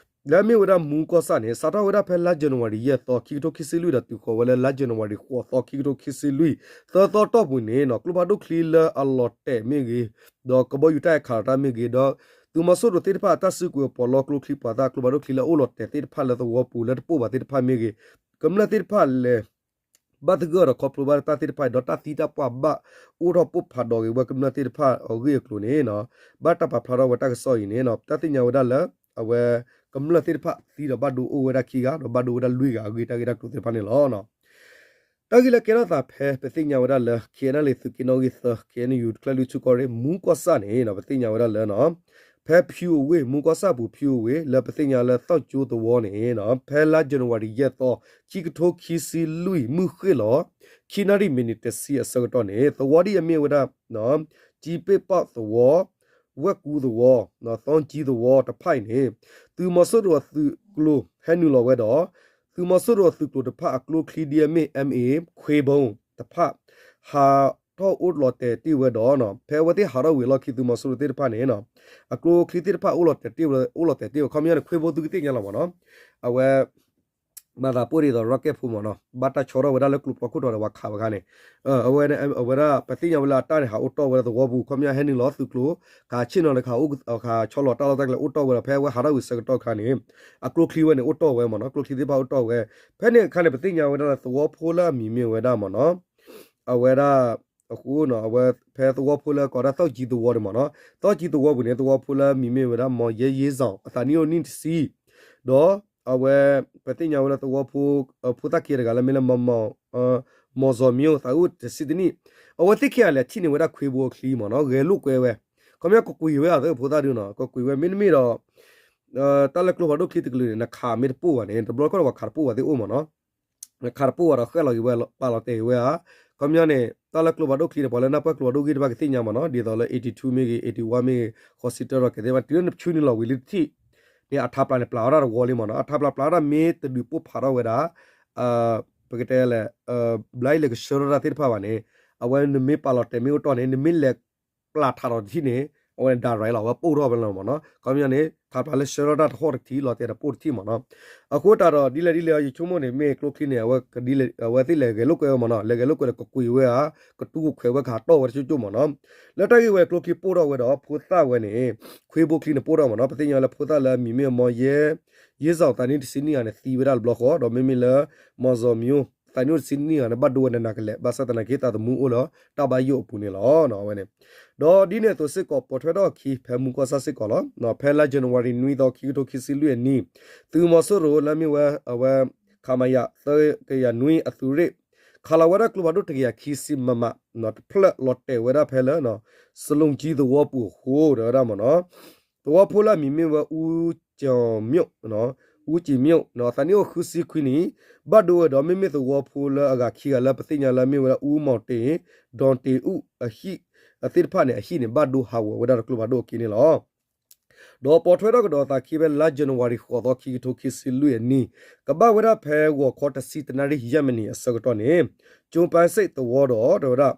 လၢအမ့ၢ်ဝဲဒၣ်မူကီၢ်ဆၣ်န့ၣ် စးထီၣ်ဝဲဒၣ်ဖဲလါ January ယဲၢ်သီ ခံကထိခံဆံလွံၢ်ဒီးတုၤဃီၤဝဲလၢလါ January ဃိးသီ ခံကထိခံဆံလွံၢ် သၢသီတီၢ်ပူၤန့ၣ်နီၤ ကျိဖးဒိၣ်ချံလၢအလီၤတဲာ်မ့ၢ်ဂ့ၤ ဒီးကဘီယူၤတၢ်အဲၣ်ခးလီၤတၢ်မ့ၢ်ဂ့ၤ ဒီးသုးမီၤစိရိၤသ့ၣ်တဖၣ်အတၢ်စုကဝဲၤပီးလီကျိချံပှၤသၣ် ကျိဖးဒိၣ်ချံလၢအအိၣ်လီၤတဲာ်သ့ၣ်တဖၣ်လၢသဝီပူၤလၢတပိၢ်ဘၣ်သ့ၣ်တဖၣ်မ့ၢ်ဂ့ၤ ကမျၢၢ်သ့ၣ်တဖၣ်လဲၤ ဘၣ်သဂၢၢ်ဒီးခီဖျိဘၣ်တၢ်သ့ၣ်တဖၣ်အံၤ ဒီးတၢ်သံတၢ်ပှၢ်ဘၣ်အိၣ်ထီၣ်ပိၢ်ဖးဒီးဂ့ၤဝဲကမျၢၢ်သ့ၣ်တဖၣ်အဂ့ၢ်အကျိၤန့ၣ်နီၤ ဘၣ်တၢ်ပာ်ဖျါထီၣ်ဝဲတၢ်ကစီၣ်အံၤန့ၣ်နီၤ တၢ်သ့ၣ်ညါဝဲဒၣ်လၢ အဝဲ ကမျၢၢ်သ့ၣ်တဖၣ်သံဒီးဘၣ်ဒိအိၣ်ဝဲဒၣ်ခံဂၤ ဒီးဘၣ်ဒိဝဲဒၣ်လွံၢ်ဂၤအဂ့ၢ်တၢ်ဂ့ၢ်တၢ်ကျိၤသ့ၣ်တဖၣ်န့ၣ်လီၤ. တၢ်ဂ့ၢ်လၢကဲထီၣ်သးဖဲ ပသ့ၣ်ညါဝဲဒၣ်လၢ K N L A သုးက့နီၣ်ဂံၢ်သၢ K N U ချၢၣ်လွံၢ်ဆူၣ်ကီၢ်ရ့ၣ် မူကီၢ်ဆၣ်န့ၣ်နီၤ ပသ့ၣ်ညါဝဲဒၣ်လၢနီၤ ဖဲဖၠူအဝ့ၢ် မူကီၢ်ဆၣ်ပူၤဖၠူအဝ့ၢ် လၢပသ့ၣ်ညါလၢသီၣ်ကၠိသဝီန့ၣ်နီၤ ဖဲလါ January ယဲၢ်သီ ခံကထိခံဆံလွံၢ် မုၢ်ဃ့ၢ်လီၤ ခံနၣ်ရံၣ်မံးနံးတဆံအဆၢကတီၢ်န့ၣ် သဝီဒ်အမ့ၢ်ဝဲဒၣ် ကၠံပ့ၣ်ပီၣ်သဝီ ဝဲၢ်ကူသဝီ သီကၠံသဝီတဖၣ်အံၤန့ၣ် သုးမီၤစိရိၤအသုးကျိၤဟဲနုာ်လီၤဝဲဒီး သုးမီၤစိရိၤအသုးကျိၤတဖၣ်အကျိချံဒ်အမ့ၢ် M A ခွ့ဘိတဖၣ် ဟးထီၣ်အိၣ်လီၤတဲာ်တ့ၢ်ဝဲဒီး ဖဲအဝဲသ့ၣ်ဟးထီၣ်ဝံၤအလီၢ်ခံ သုးမီၤစိရိၤသ့ၣ်တဖၣ်န့ၣ် အကျိချံသ့ၣ်တဖၣ်အိၣ်လီၤတဲာ်တ့ၢ်ဝဲ အိၣ်လီၤတဲာ်တ့ၢ်ဝဲ ခီပညီန့ၣ် ခွ့ဘိသုကသ့ၣ်ညါလီၤမ့ၢ်နီၤ အဝဲ မၤသးပိၢ်ဒ်သိး rocket ဖိမ့ၢ်နီၤ ဘၣ်တၢ်ဆီထီၣ်ဝဲဒၣ်လၢကျိဖျီခိၣ်တီၤဒီးပှၤခးဝဲခါန့ၣ် အဝဲဒၣ် ပသ့ၣ်ညါဝဲလၢအတၢ်န့ၣ် ဟးအိၣ်တီၢ်ဝဲဒၣ်သဝီပူၤ ခီပညီဟဲနုာ်လီၤသုးကျိၤ ကဟးဆ့ၣ်နီၤလၢကဟးဆီလီၤတၢ်လီၢ်တၢ်ကျဲအိၣ်တီၢ်ဝဲဒီး ဖဲအဝဲဟးထီၣ်ဝံၤဆၢကတီၢ်ခါန့ၣ် အကျိချံဝဲန့ၣ်အိၣ်တီၢ်ဝဲမ့ၢ်နီၤ ကျိချံသ့ၣ်တဖၣ်အိၣ်တီၢ်ဝဲ ဖဲန့ၣ်အခါန့ၣ် ပသ့ၣ်ညါဝဲဒၣ်လၢသဝီဖိလၢအမံၤမ့ၢ်ဝဲဒၣ်မ့ၢ်နီၤ အဝဲဒၣ် အဃိနီၤ အဝဲဖဲသဝီဖိလၢကိးဒၣ်သီကၠံသဝီန့ၣ်မ့ၢ်နီၤ သီကၠံသဝီပူၤန့ၣ် သဝီဖိလၢအမံၤမ့ၢ်ဝဲဒၣ် မီၤယဲယ့စီၤ အသးနံၣ်အိၣ်နံၣ်တဆံ ဒီးအဝဲ ပသ့ၣ်ညါဝဲလၢသဝီဖိ ဖိသၣ်ခံတဂၤလၢမ့ၢ်လၢ မီၤစီၤမျိၣ် သးနံၣ်အိၣ်တဆံတနံၣ် အဝဲသ့ၣ်ခံဂၤလဲၤထံၣ်န့ၢ်ဝဲဒၣ်ခွ့ဘိအချံမ့ၢ်နီၤ ဂဲၤလိာ်ကွဲဝဲ ခီပညီကကွံာ်ဝဲအသးဖိသၣ်ဒုနီၤ ကကွံာ်ဝဲမ့တမ့ၢ်ဒီး တၢ်လၢကျိဖးဒိၣ်ချံတကလုာ်န့ၣ် နခးမ့ၢ်တပိၢ်ဘၣ်န့ၣ် တဘျီခီၣ်ဒီးပှၤခးတပိၢ်ဘၣ်သ့ၣ်အိၣ်မ့ၢ်နီၤ ခးတပိၢ်ဘၣ်ဒီးဃဲၣ်လီၤက့ၤဝဲ ပာ်လီၤတဲာ်က့ၤဝဲဧါ ခီပညီန့ၣ် တၢ်လၢကျိဖးဒိၣ်ချံန့ၣ် ပှၤလၢနၢ်ပၢၢ်ကျိဖးဒိၣ်ဂ့ၢ်တဖၣ်ကသ့ၣ်ညါမ့ၢ်နီၤ ဒ်သိးလၢ eighty two မ့ၢ်ဂ့ၤ eighty one မ့ၢ်ဂ့ၤ ဃီစံးတၢ်ဒီးကဲသ့ၣ်တဖၣ် တုၤလၢနဆူနုာ်လီၤဝံၤလံတထံၣ်န့ၣ် အထးပျးန့ၣ် ပျးဝဲဒၣ်တဝီလံမ့ၢ်နီၤ အထးပျးပျးဝဲဒၣ်မ့ၢ်တဒုးပိၢ်ဖးထီၣ်ဝဲဒၣ် ပကတဲလဲၣ် ဘျါအံၤလဲၤကဆှၢထီၣ်တၢ်သ့ၣ်တဖၣ်ဘၣ်န့ၣ် အဝဲနမ့ၢ်ပာ်လီၤတဲာ်မ့ၢ်အိၣ်တီၢ်န့ၣ် နမ့ၢ်လဲၤပျးထးဒီးတထံၣ်န့ၣ် အဝဲန့ၣ် direct လီၤ အဝဲပိၢ်ထီၣ်ဝဲလီၤမ့ၢ်နီၤ ခီပညီန့ၣ် ထးပျးလၢဆှၢထီၣ်တၢ်တဟီၣ်တထံၣ် လီၤတဲာ်ဒီးပိၢ်တထံၣ်မ့ၢ်နီၤ အဃိသတးဒီး ဒ်လဲၣ်ဒ်လဲၣ် ယဆိကမိၣ်န့ၣ် မ့ၢ်ကျိချံန့ၣ် အဝဲသ့ၣ်လဲၤဂဲၤလိာ်ကွဲဝဲမ့ၢ်နီၤ လဲၤဂဲၤလိာ်ကွဲဒီးကကွံာ်ဝဲဧါ ကတူၢ်ကခွဲးဝဲကဟးတီၢ်ဝဲတကၠိကၠိမ့ၢ်နီၤ လၢတၢ်ဂ့ၢ်ဝဲကျိချံပိၢ်ထီၣ်ဝဲဒီး ဖိသၣ်ဝဲန့ၣ် ခွ့ဘိချံန့ၣ်ပိၢ်ထီၣ်မ့ၢ်နီၤ ပသ့ၣ်ညါလၢဖိသၣ်လၢအမံၤမ့ၢ်မီၤယဲ ယ့စီၤသးနံၣ်တဆံနံၣ်ဂၤန့ၣ် သံဝဲဒၣ်တဘျီဃီ ဒီးမ့မ့ၢ်လၢ မီၤစီၤမျိၣ် သးနံၣ်အိၣ်တဆံနံၣ်ဂၤန့ၣ် ဘၣ်ဒိဝဲနးနးကလဲာ် ဘၣ်ဆၣ်သနာ်က့သးသမူအိၣ်လၢတၢ်ဘၣ်ယိၣ်အပူၤန့ၣ်လီၤ အဝဲန့ၣ် ဒီးဒ်န့ၣ်အသိးစ့ၢ်ကီး ပိာ်ထွဲထီၣ်အခံ ဖဲမူကီၢ်ဆၣ်စ့ၢ်ကီးလီၤ. ဖဲလါ January နွံသီ ခံကထိခံဆံလွံၢ်အနံၣ် သုးမီၤစိရိၤလၢမ့ၢ်ဝဲ အဝဲ ခမရ သၢကယၤနွံအသုးရ့ၣ် ခးလီၤဝဲဒၣ်ကျိဖးဒိၣ်တကယၤခံဆံ MM တဖျၢၣ်လီၤတဲာ်ဝဲဒၣ်ဖဲလၢ စလူကၠံသဝီပူၤအဃိ တဲဝဲဒၣ်မ့ၢ်နီၤ သဝီဖိလၢအမံၤမ့ၢ်ဝဲ အူကၠံၤမျိၣ် အူကၠံၤမျိၣ် သးနံၣ်အိၣ်ဃုဆံခွံနံၣ် ဘၣ်ဒိဝဲဒီး မ့မ့ၢ်သဝီဖိလၢအဂၤခံဂၤလၢပသ့ၣ်ညါလၢမ့ၢ်ဝဲဒၣ် အူမီၤတ့ၢ် ဒီတ့ၢ်အူ အဟံၣ် အသ့ၣ်တဖၣ်န့ၣ် အဟံၣ်န့ၣ် ဘၣ်ဒိဟးဂီၤဝဲဒၣ်ဒီးကျိဖးဒိၣ်အက့န့ၣ်လီၤ. ဒီးပိာ်ထွဲထီၣ်ကဒီးသးခံဖဲလါ January ဃိးသီ ခံကထိခံဆံလွံၢ်အနံၣ် ကဘၣ်ဝဲဒၣ်ဖဲဂီၤခီတဆံတနၣ်ရံၣ်ယဲၢ်မံးနံးအဆၢကတီၢ်န့ၣ် ကၠိပၢစ့ၣ်သဝီဒီး တဲဝဲဒၣ်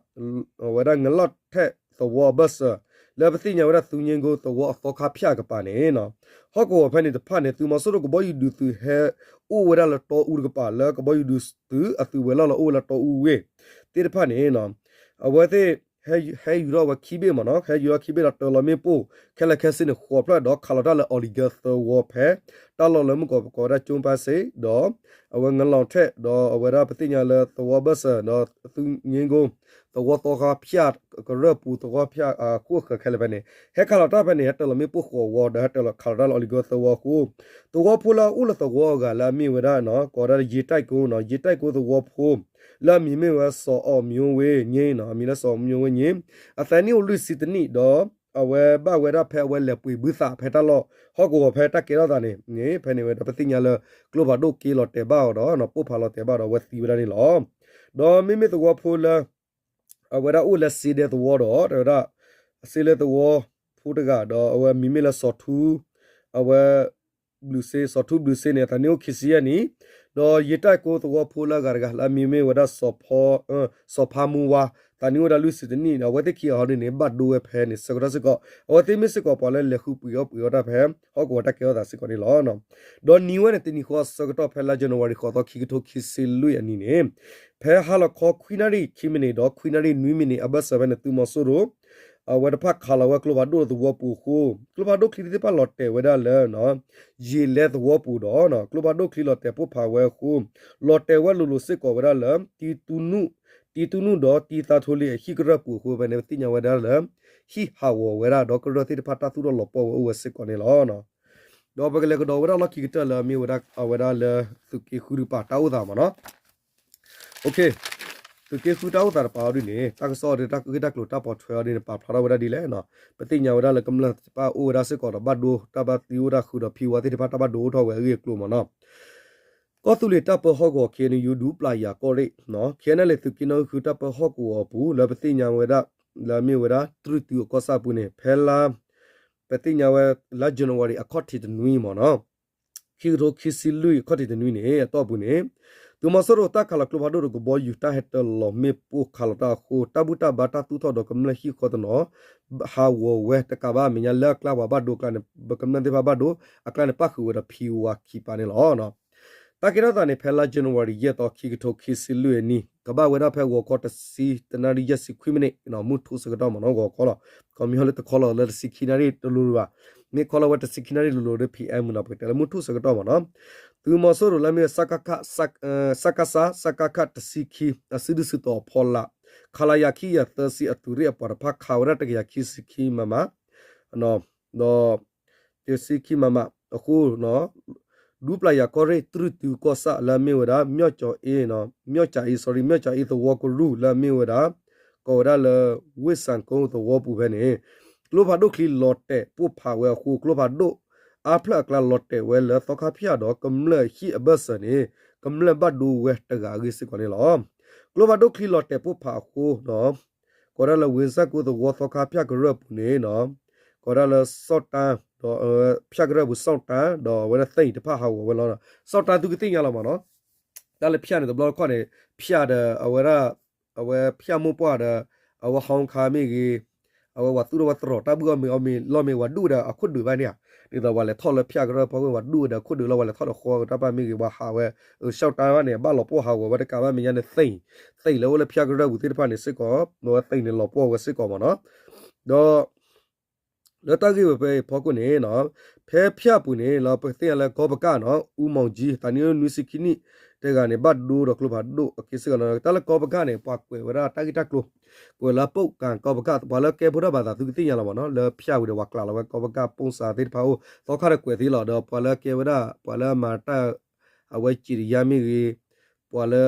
ဝဲဒၣ်ငလီၢ်ထဲးသဝီအဘၢၣ်စၢၤ လၢပသ့ၣ်ညါဝဲဒၣ် သုးငြိမ်းကုန်း သဝီအသီခါဖၠၣ်အကပၤန့ၣ် ဟီၣ်ကဝီၤဖဲန့ၣ်တဖၣ်န့ၣ် သုးမီၤစိရိၤကဘီယူၤဒုးသုးဟဲအိၣ်ဝဲဒၣ်လၢတီအူတကပၤ လၢကဘီယူၤဒုးသုးအသုးဝဲၤလီၢ်လၢအိၣ်ဝဲလၢတီအူဝ့ၢ်သ့ၣ်တဖၣ်န့ၣ် အဝဲသ့ၣ် ဟဲယူၤထီၣ်ဝဲခံဘ့ၣ်မ့ၢ်နီၤ, ဟဲယူၤထီၣ်ခံဘ့ၣ်ဒီးတၢၤလီၤမ့ၣ်ပိၢ် ခဲလၢာ်ခဲဆ့န့ၣ် ဃိးဖျၢၣ်ဒီးခးလီၤတၢ်လၢ Oregon သဝီဖဲ တၢ်လီၢ်လၢမုၢ်ကီၤပကိးဝဲဒၣ် ကၠိပၢ်စ့ၣ် ဒီး အဝဲငလီၤထဲၣ် ဒီးအဝဲဒၣ်ပသ့ၣ်ညါလၢသဝီဘၢၣ်စၢၤ ဒီးသုးငြိမ်းကုန်း သဝီသီခါဖၠၣ်ကရၢၢ်ပူၤ သဝီဖၠၣ်အဃိအဃၢၤခဲလၢာ်ဖဲန့ၣ် ဟဲခးလီၤတၢ်ဖဲန့ၣ် ဟဲတၢၤလီၤမ့ၣ်ပိၢ်ဃိးဝီ ဒီးဟဲတၢၤလီၤခးလီၤတၢ်လၢ Oregon သဝီအဃိ သဝီဖိလၢအအိၣ်လၢသဝီအဂၤလၢအမ့ၢ်ဝဲဒၣ် ကိးဝဲဒၣ်လၢ ယ့ၤတၢ်ကိနီၤ, ယ့ၤတၢ်ကိသဝီဖိ လၢအမံၤမ့ၢ်ဝဲ စီၤအီၣ်မၠိဝ့ၢ်ညိနီၤ, အမံၤလၢစီၤအီၣ်မၠိဝ့ၢ်ညိ, အသးနံၣ်အိၣ်လွံၢ်ဆံတနံၣ် ဒီး အဝဲဘၣ်ဝဲဒၣ်ဖဲအဝဲလဲၤပှ့ၤဘုသးဖဲတၢ်လီၢ် ဟီၣ်ကဝီၤဖဲတၢ်ကဲထီၣ်သးန့ၣ် ဖဲန့ၣ်ဝဲဒီးပသ့ၣ်ညါလၢ ကျိဖးဒိၣ်က့လီၤတဲာ်ဘၣ်အီၤဒီး ပိၢ်ဖးလီၤတဲာ်ဘၣ်ဒီး အဝဲသံဝဲဒၣ်န့ၣ်လီၤ. ဒီးမ့မ့ၢ်သဝီဖိလၢ အဝဲဒၣ်အိၣ်လၢစ့ဒဲသဝီဒီး တဲဝဲဒၣ် စ့လၢသဝီဖိတဂၤ ဒီးအဝဲမံၤမ့ၢ်လၢစီၤထူ အဝဲ ဘျုးစ့ စီၤထူဘျုးစ့န့ၣ် အသးနံၣ်အိၣ်ခံဆံယဲၢ်နံၣ်, ဒီးယ့ၤတၢ်ကိသဝီဖိလၢအဂၤတဂၤလၢအမံၤမ့ၢ်ဝဲဒၣ် စီၤဖါမူဝါ သးနံၣ်အိၣ်ဝဲဒၣ်လွံၢ်ဆံတနံၣ်ဒီး အဝဲသ့ၣ်ခံဂၤဟီဒ်န့ၣ် ဘၣ်ဒိဝဲဖဲန့ၣ် ဆၢကတီၢ်စ့ၢ်ကီး အဝဲသ့ၣ်မ့ၢ်စ့ၢ်ကီးပှၤလၢလဲၤဃုပှ့ၤအီၣ်ပှ့ၤအီတၢ်ဖဲ ဟီၣ်ကဝီၤတၢ်ကဲထီၣ်သးစ့ၢ်ကီးန့ၣ်လီၤ. ဒီးနံၤဝဲန့ၣ်တနံၤဃီအဆၢကတီၢ်ဖဲလါ January ဃိးသီ ခံကထိခံဆံလွံၢ်အနံၤန့ၣ် ဖဲဟါလီၤခီခွံနၣ်ရံၣ်ခံမံးနံးဒီး ခွံနၣ်ရံၣ်နွံမံးနံးအဘၢၣ်စၢၤဖဲန့ၣ် သုးမီၤစိရိၤ အဝဲတဖၣ်ခးလီၤဝဲကျိဖးဒိၣ်သဝီပူၤအဃိ ကျိဖးဒိၣ်ချံသ့ၣ်တဖၣ်လီၤတဲာ်ဝဲဒၣ်လၢ ယ့ၤလဲသဝီပူၤဒီး ကျိဖးဒိၣ်ချံလီၤတဲာ်ပိၢ်ဖးဝဲအဃိ လီၤတဲာ်ဝဲလိၤလိၤစ့ၢ်ကီးဝဲဒၣ်လၢ တံတူနူၣ်ဒီးတံသးထိလ့အဟံၣ်ကရၢၢ်ပူၤအဃိ ဖဲန့ၣ်ပသ့ၣ်ညါဝဲဒၣ်လၢ ဟံၣ်ဟးဂီၤဝဲဒၣ်ဒီးကရၢၢ်သ့ၣ်တဖၣ်တၢ်သူၣ်ထီၣ်လီၤပှီၢ်ဝဲအိၣ်ဝဲစ့ၢ်ကီးန့ၣ်လီၤ. ဒီးပကလဲၤကဒီးဝဲဒၣ်လီၢ်ခံကတၢၢ်လၢအမ့ၢ်ဝဲဒၣ်အဝဲဒၣ်လၢ သုးက့ဃုတကပၤတၢ်အိၣ်သးမ့ၢ်နီၤ သုးက့ဃုတၢ်အိၣ်သးတကပၤအီၤဒ်န့ၣ် တၢ်ကစီၣ်ဒီးတၢ်ဂ့ၢ်တၢ်ကျိၤတၢ်ပိာ်ထွဲအီၤဒ်န့ၣ် ပာ်ဖျါထီၣ်ဝဲဒၣ်ဒ်လဲၣ်နီၤ ပသ့ၣ်ညါဝဲဒၣ်လၢကမျၢၢ်သ့ၣ်တဖၣ်အိၣ်ဝဲဒၣ်စ့ၢ်ကီးဒီးဘၣ်ဒိတၢ်ဘၣ်သံအိၣ်တၢ်ဃုာ်ဒီးဖံဝါသ့ၣ်တဖၣ်တၢ်ဘၣ်ဒိအိၣ်ထီၣ်ဝဲအဂ့ၢ်အကျိၤမ့ၢ်နီၤ ကီၢ်သူလ့ၤတၢ်ပၢဟီၣ်ကဝီၤ K N U ဒူပျၢ်ယၤကီၢ်ရ့ၣ် K N L A သုးက့နီၣ်ဂံၢ်ဃုတၢ်ပၢဟီၣ်ကဝီၤအပူၤ လၢပသ့ၣ်ညါဝဲဒၣ် လၢအမ့ၢ်ဝဲဒၣ် တြုၢ်တုအကီၢ်ဆၣ်အပူၤန့ၣ် ဖဲလါ ပသ့ၣ်ညါဝဲလါ January အခီၣ်ထံးတနွံမ့ၢ်နီၤ ခံကထိခံဆံလွံၢ်အခီၣ်ထံးတနွံန့ၣ် အတီၢ်ပူၤန့ၣ် သုးမီၤစိရိၤတၢ်ခးလီၤကျိဖးဒိၣ်ဒီးကဘီယူၤ တၢ်ဟဲတၢၤလီၤမ့ၣ်ပိၢ်ခးလီၤတၢ်အဃိ တၢ်ဘူၣ်တၢ်ဘါတၢ်သူၣ်ထီၣ်ဒီးကမျၢၢ်ဟံၣ်ဃီတနီၤ ဟးဂီၤဝဲတကးဘၣ်အမဲာ်ညါလၢအကျါပှၤဘၣ်ဒိအကျါန့ၣ် ကမျၢၢ်သ့ၣ်တဖၣ်ဘၣ်ဒိအကျါန့ၣ် ပၣ်ဃုာ်ဝဲဒီးဖံဝါခံပၢ်န့ၣ်လီၤ. တၢ်ကဲထီၣ်သးန့ၣ် ဖဲလါ January ယဲၢ်သီခံကထိခံဆံလွံၢ်အနံၤ ကဘၣ်ဝဲဒၣ်ဖဲဂီၤခီတဆံ တနၣ်ရံၣ်ယဲၢ်ဆံခွံမံးနံး မုၢ်ထူၣ်ဆၢကတီၢ်မ့ၢ်နီၤ ဂီၤခီလီၤ. ခီမ့ၢ်ဟီလၢတခီလီၤလၢတဆံခံနၣ်ရံၣ်တလိၤလိၤဘၣ်. မ့ၢ်ခီလီၤဝဲတဆံခံနၣ်ရံၣ်လိၤလိၤဒီး P M မ့ၢ်နီၤ ပကတဲလၢမုၢ်ထူၣ်ဆၢကတီၢ်မ့ၢ်နီၤ သုးမီၤစိရိၤလၢမ့ၢ် စကခ စကစ စကခ တဆံခံ အစုဒုၣ်စုတီၤအဖီလာ် ခလရ ခံကယၤသၢဆံ အသုးရ့ၣ်အပှၤတဖၣ်ခးဝဲဒၣ် တကယၤခံဆံခံ မမ ဒီး တဆံခံ မမ အဃိ ဒူပျၢ်ယၤကီၢ်ရ့ၣ် တြုၢ်တုကီၢ်ဆၣ်လၢအမ့ၢ်ဝဲဒၣ် မၠီၣ်ကၠီၤအ့ မၠီၣ်ကၠၤအ့ sorry မၠီၣ်ကၠၤအ့သဝီကရူၢ်လၢအမ့ၢ်ဝဲဒၣ် ကိးဝဲဒၣ်လၢ ဝ့ၢ်စၣ်ကိသဝီပူၤဖဲန့ၣ် ကျိဖးဒိၣ်ချံလီၤတဲာ်ပိၢ်ဖးဝဲအဃိ ကျိဖးဒိၣ်အါဖျၢၣ်အကျါလီၤတဲာ်ဝဲလၢသီခါဖၠၣ်ဒီးကမျၢၢ်ဟံၣ်အဘၢၣ်စၢၤန့ၣ် ကမျၢၢ်ဘၣ်ဒိဝဲတဂၤအဂ့ၢ်စ့ၢ်ကီးန့ၣ်လီၤ. ကျိဖးဒိၣ်ချံလီၤတဲာ်ပိၢ်ဖးအဃိ ကိးဒၣ်လၢဝ့ၢ်စၣ်ကိသဝီသီခါဖၠၣ်ကရၢၢ်ပူၤန့ၣ် ကိးဒၣ်လၢစီၣ်တၢ် ဒီးဖၠၣ်ကရၢၢ်ပူၤစီၣ်တၢ် ဒီးအဝဲဒၣ်သ့ၣ်အံၤတဖၣ်ဟးဂီၤဝဲလီၤ. စီၣ်တၢ်သုကသ့ၣ်ညါလီၤမ့ၢ်နီၤ တၢ်လၢဖၠၣ်န့ၣ် တဘျီတခီၣ်န့ၣ် ဖၠၣ်ဒီးအဝဲဒၣ် အဝဲဖၠၣ်မိၢ်ပှၢ်ဒီး အဝဲဟီၣ်ခါမ့ၢ်ဂ့ၤ အဝဲပှၤသူၣ်ထီၣ်ဝဲသရိာ်တၢ်ဘုၣ်အီၣ်မ့ၤအီမ့ၤလီၢ်မ့ၢ်ဝဲဒူၣ်ဝဲဒီးအခိၣ်ဒုးဘၣ်န့ၣ်ဧါ ဒ်သိးပှၤလဲၤထီၣ်လၢဖၠၣ်ကရၢၢ်ဖီခိၣ် ပှၤဒူၣ်ဝဲဒီးအခိၣ်ဒုးလီၤ ပှၤလဲၤထီၣ်ဒီးဃီတၢ်ပာ်မ့ၢ်ဂ့ၤ ပှၤဟးဝဲ စီၣ်တၢ်ဘၣ်န့ၣ် ဘၣ်လီၤပှီၢ်ဟးဂီၤဝဲတကးဘၣ်မဲာ်ညါန့ၣ်သ့ၣ် သ့ၣ်လၢအိၣ်လၢဖၠၣ်ကရၢၢ်ပူၤသ့ၣ်တဖၣ်န့ၣ်စ့ၢ်ကီး အဝဲသ့ၣ်န့ၣ်လီၤပှီၢ်ဝဲစ့ၢ်ကီးမ့ၢ်နီၤ ဒီး လၢတၢ်ဂ့ၢ်ဝဲဖဲအံၤဖီခိၣ်န့ၣ် ဖဲဖၠၣ်ပူၤန့ၣ် လၢပသ့ၣ်ညါလၢကီၢ်ပကၣ်နီၤ အူမီၣ်ကၠံ သးနံၣ်အိၣ်နွံဆံခံနံၣ်တဂၤန့ၣ် ဘၣ်ဒိဒီးကျိဖးဒိၣ်အက့စ့ၢ်ကီးနီၤ တၢ်လၢကီၢ်ပကၣ်န့ၣ် ပှၤကွဲးဝဲဒၣ်တၢ်ဂ့ၢ်တၢ်ကျိၤ ကွဲးလၢပိာ်ကၣ်ကီၢ်ပကၣ် ပှၤလၢကဲဖိဒၣ်ဘၣ်သးသုကသ့ၣ်ညါလီၤမ့ၢ်နီၤ လၢဖၠၣ်ဝံၤဒီးပှၤကျးလီၤဝဲကီၢ်ပကၣ်ပိၢ်စးသ့ၣ်တဖၣ်အိၣ် သီခါဒီးကွဲးသ့လီၤ ဒီးပှၤလၢကဲဝဲဒၣ် ပှၤလၢမၤတၢ် အဝဲစံးတယါမ့ၢ်ဂ့ၤ ပှၤလၢ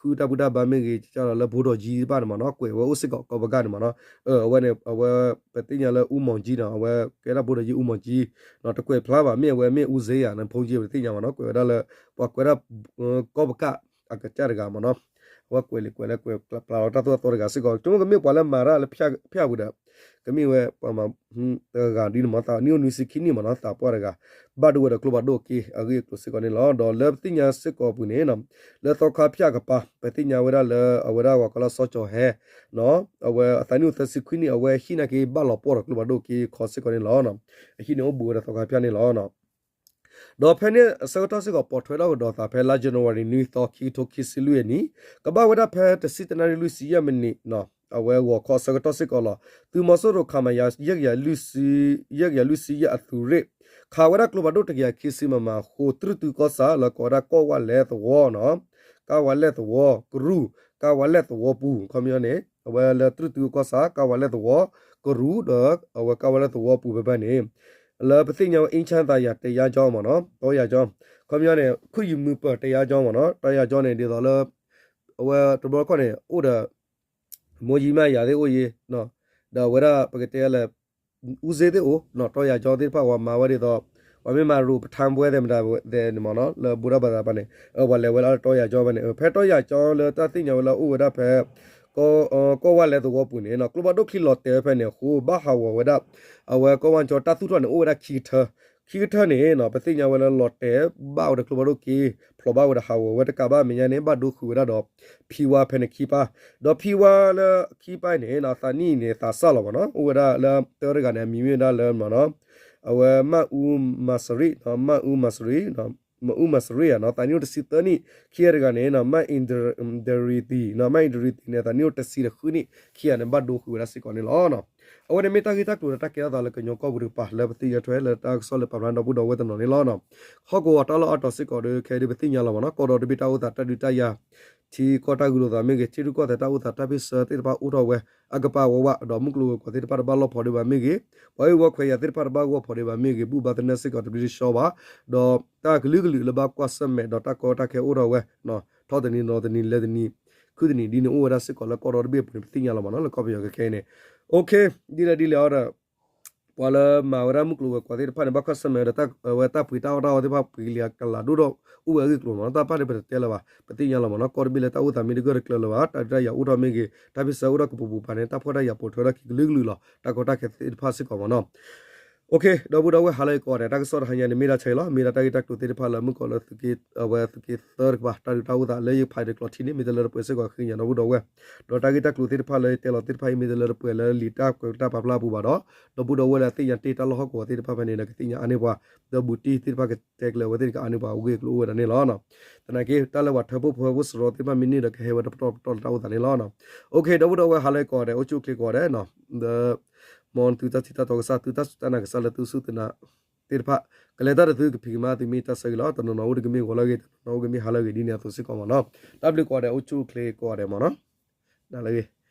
ဃုတၢ်ဘူၣ်တၢ်ဘါမ့ၢ်ဂ့ၤ ကလီၤလၢဘိဒီးကၠံတဖၣ်န့ၣ်မ့ၢ်နီၤ ကွဲးဝဲအိၣ်စ့ၢ်ကီးကီၢ်ပကၣ်န့ၣ်မ့ၢ်နီၤ အဝဲန့ၣ် အဝဲ ပသ့ၣ်ညါလၢအူမီၣ်ကၠံနီၤ အဝဲကဲဒၣ်ဘိဒီးကၠံအူမီၣ်ကၠံ တကွဲးဖျါဘၣ် မ့ၢ်အဝဲမ့ၢ်အူစ့ယၤန့ၣ် ဖိကၠံပသ့ၣ်ညါမ့ၢ်နီၤ ကွဲးဝဲဒၣ်လၢ ပှၤကွဲးဒၣ် ကီၢ်ပကၣ်အကစၢ်တဂၤမ့ၢ်နီၤ အဝဲကွဲးလံာ်ကွဲးလဲၣ်ကွဲးပျးလီၤတၢ်သိၣ်တၢ်သီတဂၤစ့ၢ်ကီး ဆိကမိၣ်ကမ့ၢ်ပှၤလၢမၤတၢ်လၢဖၠၣ်ပူၤဒီး ကမ့ၢ်ဝဲပှၤမၤ တဂၤဒ်န့ၣ်မ့ၢ်သးနံၣ်အိၣ်နွံဆံခံနံၣ်မ့ၢ်နီၤ သးပှၢ်တဂၤ ဘၣ်ဒိဝဲဒီးကျိဖးဒိၣ်က့အဂ့ၢ်အကျိၤစ့ၢ်ကီးန့ၣ်လီၤ. ဒီးလၢပသ့ၣ်ညါစ့ၢ်ကီးအပူၤန့ၣ် လၢသီခါဖၠၣ်ကပၤ ပသ့ၣ်ညါဝဲဒၣ်လၢအဝဲဒၣ်ပှၤကိးလၢစီၤကၠီၤဟဲ အဝဲအသးနံၣ်အိၣ်သၢဆံခွံနံၣ် အဝဲဟံၣ်နာ်က့ဘၣ်လီၤပှီၢ်ဒီးကျိဖးဒိၣ်က့ခီစ့ၢ်ကီးန့ၣ်လီၤ. အဟံၣ်န့ၣ်အိၣ်ဘူးဝဲဒီးသီခါဖၠၣ်န့ၣ်လီၤ. ဒီးဖဲန့ၣ်အဆၢကတီၢ်စ့ၢ်ကီး ပိာ်ထွဲထီၣ်ကဒီးသးဖဲလါ January နွံသီ ခံကထိခံဆံလွံၢ်အနံၣ် ကဘၣ်ဝဲဒၣ်ဖဲတဆံတနၣ်ရံၣ်လွံၢ်ဆံယဲၢ်မံးနံး အဝဲဂီၤခီအဆၢကတီၢ်စ့ၢ်ကီးလီၤ. သုးမီၤစိရိၤ ခမရ ယဲၢ်ကယၤလွံၢ်ဆံယဲၢ်အသုးရ့ၣ် ခးဝဲဒၣ်ကျိဖးဒိၣ်တကယၤခံဆံ မမ ဃိး တြူၢ်တုကီၢ်ဆၣ် လၢကိးဝဲဒၣ်ကီၢ်ဝါလဲၢ်သဝီနီၤ ကီၢ်ဝါလဲၢ်သဝီ ကရူၢ် ကီၢ်ဝါလဲၢ်သဝီပူၤ ခီပညီန့ၣ် အဝဲလၢတြူၢ်တုကီၢ်ဆၣ် ကီၢ်ဝါလဲၢ်သဝီ ကရူၢ် ဒီးအဝဲကီၢ်ဝါလဲၢ်သဝီပူၤဖဲဖဲန့ၣ် လၢပသ့ၣ်ညါဝဲ အ့ၣ်ဆၣ်သးယၤ တယါကၠီမ့ၢ်နီၤ တီယါကၠီ ခီပညီန့ၣ် ခုၣ်ယမုၢ်ပၢၢ်တယါကၠီမ့ၢ်နီၤ တီယါကၠီန့ၣ် ဒ်သိးလၢ အဝဲတဘျီခီၣ်န့ၣ် အိၣ်ဒီး မိၢ်ယံမးယၤသ့ၣ်အိၣ်ယံၤ ဒီးအဝဲဒၣ်ပကတဲလၢ အူစ့သ့ၣ်အိၣ် တီယါကၠီသ့ၣ်တဖၣ် ပှၤမၤဝဲဒ်သိး ပှၤမ့ၢ်မၤရိၤပထါပွဲသ့ၣ်မတၤသ့ၣ်န့ၣ်မ့ၢ်နီၤ လၢဘူးဒၣ်ဘၣ်သးပၤန့ၣ် ပှၤလဲၤဝဲလၢတီယါကၠီဖဲန့ၣ် ဖဲတီယါကၠီလၢတၢ်သ့ၣ်ညါဝဲလၢအိၣ်ဝဲဒၣ်ဖဲ ကီၢ်ဝါလဲၢ်သဝီပူၤန့ၣ် ကျိဖးဒိၣ်ချံလီၤတဲာ်ဝဲဖဲန့ၣ်အဃိ ဘၣ်ဟးဂီၤဝဲဒၣ် အဝဲကီၢ်ဝါကၠီတၢ်သူၣ်ထီၣ်န့ၣ် အိၣ်ဝဲဒၣ်ခံကထၢ ခံကထၢန့ၣ် ပသ့ၣ်ညါဝဲလၢလီၤတဲာ်ဘၣ်ဝဲဒီးကျိဖးဒိၣ်က့ ဖျိးဘၣ်ဝဲဒီးဟးဂီၤဝဲတကးဘၣ်အမဲာ်ညါန့ၣ် ဘၣ်ဒိဃုာ်ဝဲဒၣ်ဒီး ဖံဝါဖဲန့ၣ်ခံပၢ် ဒီးဖံဝါလၢခံပၢ်န့ၣ် အသးနံၣ်န့ၣ် သးစၢ်လီၤမ့ၢ်နီၤ အိၣ်ဝဲဒၣ်လၢတၢတဂၤန့ၣ် အမံၤမ့ၢ်ဝဲဒၣ်လၢမ့ၢ်နီၤ အဝဲမၢ်အူမၤစရံ မၢ်အူမၤစရံ မၢ်အူမၤစရံဧါနီၤ သးနံၣ်အိၣ်တဆံသၢနံၣ် ခံဂၤတဂၤန့ၣ် မၢ်အ့ဒရံသံ မၢ်အ့ဒရံသံန့ၣ် သးနံၣ်အိၣ်တဆံဒီးဃုနံၣ် ခံဂၤန့ၣ် ဘၣ်ဒိဃုာ်ဝဲဒၣ်စ့ၢ်ကီးန့ၣ်လီၤ. အဝဲန့ၣ်မ့ၢ်တၢ်ဂ့ၢ်တၢ်ကျိၤဒီးတၢ်ကဲထီၣ်သးလၢကညီကီၢ်ပူၤတကပၤ လၢပသ့ၣ်ညါထွဲလၢတၢ်ကစီၣ်လၢပာ်ဖျါဒီပုၢ်ဒီဝဲၢ်တနီၤန့ၣ်လီၤ. ဟီၣ်ကဝီၤတၢ်လီၢ်အါတီၤစ့ၢ်ကီးဒီး ခဲအံၤဒုးပသ့ၣ်ညါလီၤမ့ၢ်နီၤ ကီၢ်ဒီတဘ့ၣ်တၢ်အိၣ်သးတၢ်ဒုးတၢ်ယၤ ထံကီၢ်တၢ်ဂုာ်လိာ်သးမ့ၢ်ဂ့ၤ ထံရူၢ်ကီၢ်သဲးတၢ်အိၣ်သးတၢ်ဖ့ၣ်ဆၢသ့ၣ်တဖၣ်အိၣ်ထီၣ်ဝဲ အကပၤဝဲဝဲ ဒီးမုၢ်ကျိၤဝဲၤကွာ်သ့ၣ်တဖၣ်တဘၣ်လီၢ်ဖီဒံးဘၣ်မ့ၢ်ဂ့ၤ ပှၤဂ့ၢ်ဝီခွဲးယာ်သ့ၣ်တဖၣ်တဘၣ်ဂီၢ်ဖီဒံးဘၣ်မ့ၢ်ဂ့ၤ ဘူၣ်ဘါသနၢၣ်စ့ၢ်ကီးတဘျုးတဆှီဘၣ် ဒီးတၢ်ကလုာ်ကလုာ်လၢဘၣ်ကွၢ်ဆၢၣ်မဲာ်ဒီးတၢ်ကီတၢ်ခဲအိၣ်ထီၣ်ဝဲ ထီၣ်တနံၤဒီးတနံၤလဲၤတနံၤ ခုတနံၤဒ်န့ၣ်အိၣ်ဝဲဒၣ်စ့ၢ်ကီးလၢကီၢ်ဒီတဘ့ၣ်အပူၤန့ၣ် ပသ့ၣ်ညါလီၤမ့ၢ်နီၤ လၢကီၢ်ပယီၤခဲခဲအံၤန့ၣ် ဒ်လဲၣ်ဒ်လဲၣ်အီၤဒီး ပှၤလၢမၤဝဲဒၣ်မုၢ်ကျိၤဝဲၤကွာ်သ့ၣ်တဖၣ်န့ၣ် ဘၣ်ကွၢ်ဆၢၣ်မဲာ်ဒီး အဝဲတၢ်ပှ့ၤတၢ်အီၣ်တၢ်အီသ့ၣ်တဖၣ်ပှ့ၤလံအကလးဒိၣ်ဒီး အိၣ်ဝဲအဂ့ၢ်ကျိၤမ့ၢ်နီၤ တၢ်တဖၣ်န့ၣ်ပတတဲလၢၤဘၣ် ပသ့ၣ်ညါလီၤမ့ၢ်နီၤ ကီၢ်တဘ့ၣ်လၢတၢ်အိၣ်သးမ့ၢ်တဂၢၢ်တကျၢၤလၢၤဘၣ် တၢ်ဒုးတၢ်ယၤအိၣ်ထီၣ်မ့ၢ်ဂ့ၤ တၢ်ဖ့ၣ်ဆၢအိၣ်ထီၣ်ကပူၤပူၤပၤန့ၣ် တၢ်ဖှီၣ်တၢ်ယာ်ပိာ်ထွဲထီၣ်က့ၤကလုာ်ကလုာ်လီၤ တၢ်ကီတၢ်ခဲသ့ၣ်တဖၣ်စ့ၢ်ကီးမ့ၢ်နီၤ ဒီပုၢ်ဒီဝဲၢ်ဟါလၢအဂ့ၤကိးဂၤဒဲး တၢ်ကစီၣ်တဟါညါန့ၣ် မ့ၢ်ဒၣ်ထဲအံၤလီၤ မ့ၢ်ဒၣ်တၢ်ဂ့ၢ်တၢ်ကျိၤသ့ၣ်တဖၣ်လၢမုၢ်ကီၤလၢသုးက့ အဝဲသုးက့သၢတကပၤ တၢ်ဒုးတၢ်အိၣ်သးလၢယဖးတကျိၤထံန့ၣ် မ့ၢ်တလၢတပှဲၤစ့ၢ်ကီးဃ့ညါဒီပုၢ်ဒီဝဲၢ် ဒီးတၢ်ဂ့ၢ်တၢ်ကျိၤသ့ၣ်တဖၣ်လၢယတဲလီၤသ့ၣ်တဖၣ်အံၤ မ့ၢ်တလၢတပှဲၤလၢလံာ်တၢ်ကွဲးတၢ်ပာ်ဖျါအပူၤဘၣ်ဒီး ဒီပုၢ်ဒီဝဲၢ်လၢအသ့ၣ်ညါတ့ၢ်တၢ်လီၢ်ဟီၣ်ကဝီၤသ့ၣ်တဖၣ်ဖဲန့ၣ်ဒီး ကသ့ၣ်ညါအါန့ၢ်ပှၤ ဒီးဘူးတံၢ်သ့ၣ်တဖၣ်ကတဲကျၢၤဝဲသ့ၣ်န့ၣ် ကအါန့ၢ်ပှၤအဂ့ၢ်အကျိၤအိၣ်ဝဲဒၣ်န့ၣ်လီၤ. သနာ်က့ တၢ်လၢပှၤထၢဖှိၣ်ဖိဖိစရီသ့ၣ်တဖၣ်မ့ၢ်န့ၢ်ဒီးကဟဲဝဲတပတီၢ်တပတီၢ်လၢတၢ်အိၣ်သးန့ၣ်လီၤ. ဒီပုၢ်ဒီဝဲၢ်ဟါလၢအဂ့ၤကိးဂၤဒဲး အိၣ်ဆူၣ်အိၣ်ချ့ကိးဂၤဒဲး ဒီး မ်သုတၢ်ထံၣ်တၢ်တီကစၢ် သုတၢ်စူၢ်တၢ်နာ်ကစၢ်လၢသုစူၢ်သုနာ်သ့ၣ်တဖၣ် ကလဲၤတၢ်ဒီးသုကဖံးကမၤသုမ့ၢ်တၢ်ဆၢဂ့ၤလီၤ. တနီၤနီၤအိၣ်တကမ့ၢ်ဂီၤလၢအဂ့ၤ တနီၤနီၤအိၣ်ကမ့ၢ်ဟါလၢအဂ့ၤ ဒ်န့ၣ်အသိးစ့ၢ်ကီးမ့ၢ်နီၤ. တၢ်ဘျုးကိးဂၤဒဲး အိၣ်ဆူၣ်အိၣ်ချ့ကိးဂၤဒဲးမ့ၢ်နီၤ. နၤလၢအဂ့ၤ.